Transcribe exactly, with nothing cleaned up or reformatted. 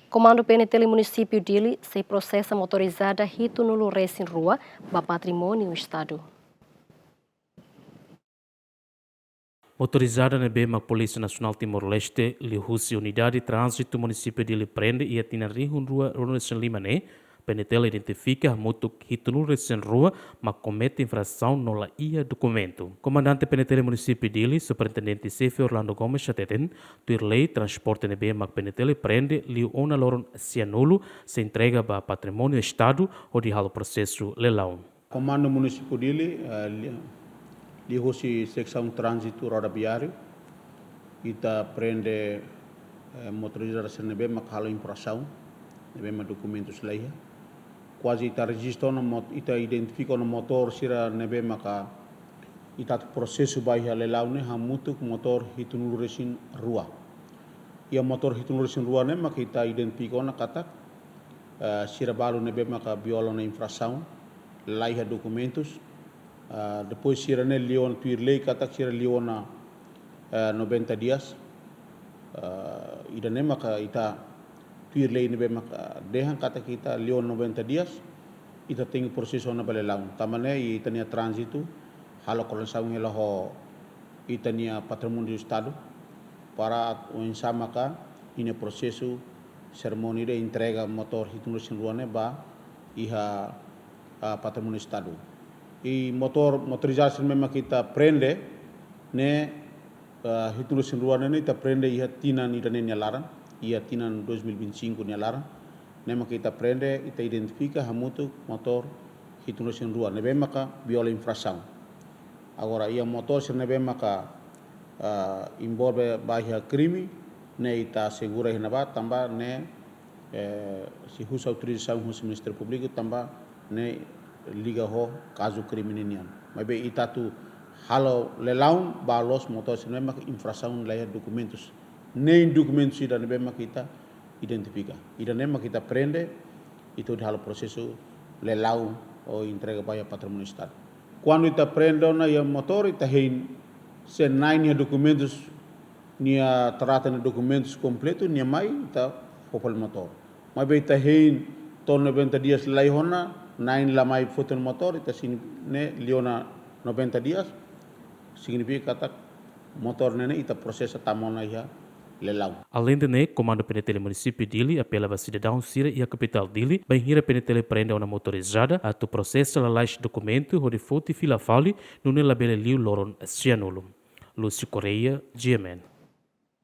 Komandu P N T L Munisípiu Dili sei prosesa motorizada hitunulu resin rua ba patrimóniu Estadu. Motorizada ne'ebé mak Polísia Nasionál Timor-Leste liuhusi Unidade Tránzitu Munisípiu Dili prende iha tinan rihun rua ruanulu resin lima ne'e, P N T L identifika hamutuk hitunulu resin rua mak komete infrasaun no la iha dokumentu. Komandante P N T L Munisípiu Dili, Superintendente Xefe Orlando Gomes hateten, tuir lei, transporte ne'ebé mak P N T L prende liu ona loron sianulu sei entrega ba patrimóniu Estadu hodi halo prosesu leilaun. Komandu Munisípiu Dili, eh, li-, liuhusi Seksaun Tránzitu Rodoviáriu, ita prende, eh, motorizada sira ne'ebé mak halo infrasaun, ne'ebé mak dokumentus la iha. Kuaze ita rejista ona mot-, ita identifika ona motór sira ne'ebé maka ita atu prosesu ba iha leilaun ne'e hamutuk motór hitunulu resin rua. Iha motór hitunulu resin rua ne'e maka ita identifika ona katak, eh, sira balu ne'ebé maka viola ona infrasaun, la iha dokumentus. Eh, depois sira ne'e liu ona tuir lei katak sira liu ona, eh, noventa dias. Eh, ida-ne'e maka ita tuir lei ne'ebé maka dehan katak ita liu ona noventa dias, ita tenke prosesu ona ba leilaun. Tanba ne'e ita-nia tránzitu halo koordenasaun hela ho ita-nia patrimóniu Estadu para oinsá maka iha prosesu serimónia de entrega motór hitunulu resin rua ne'e ba iha, ah, patrimóniu Estadu. I motór, motorizada sira ne'ebé mak ita prende ne'e, ah, hitunulu resin rua ne'e ita prende iha tinan ida-ne'e nia laran, iha tinan dois mil e vinte e cinco nia laran. Ne'e mak ita prende, ita identifika hamutuk motór hitunulu resin rua ne'ebé maka viola infrasaun. Agora, iha motór sira ne'ebé maka, ah, envolve ba iha krime, ne'e ita asegura iha ne'ebá, tanba ne'e, eh, sei husu autorizasaun husi Ministériu Públiku, tanba ne'e liga ho kazu krime ninian. Maibé ita atu halo leilaun ba loos motór sira ne'ebé maka infrasaun la iha dokumentus. Nein dokumentus ida ne'ebé maka ita identifika. Ida-ne'e maka ita prende, ita hodi halo prosesu leilaun ou entrega ba iha patrimóniu Estadu. Kuandu ita prende ona iha motór, ita hein se na'in iha dokumentus, nia trata nia dokumentus kompletu, nia mai, ita fó fali motór. Maibé ita hein to'o noventa dias la iha ona, na'in la mai foti ona motór, ita signifika ne'e liu ona noventa dias, signifika katak motór ne'e ne'e ita prosesa tama ona iha leilaun. Aleinde ne'e, Komandu P N T L Munisípiu Dili apela ba sidadaun sira iha kapitál Dili, bainhira P N T L prende ona motorizada, atu prosesa lalais dokumentu hodi foti fila fali, nune'e labele liu loron sianulu. Lúcio Correia, G M N.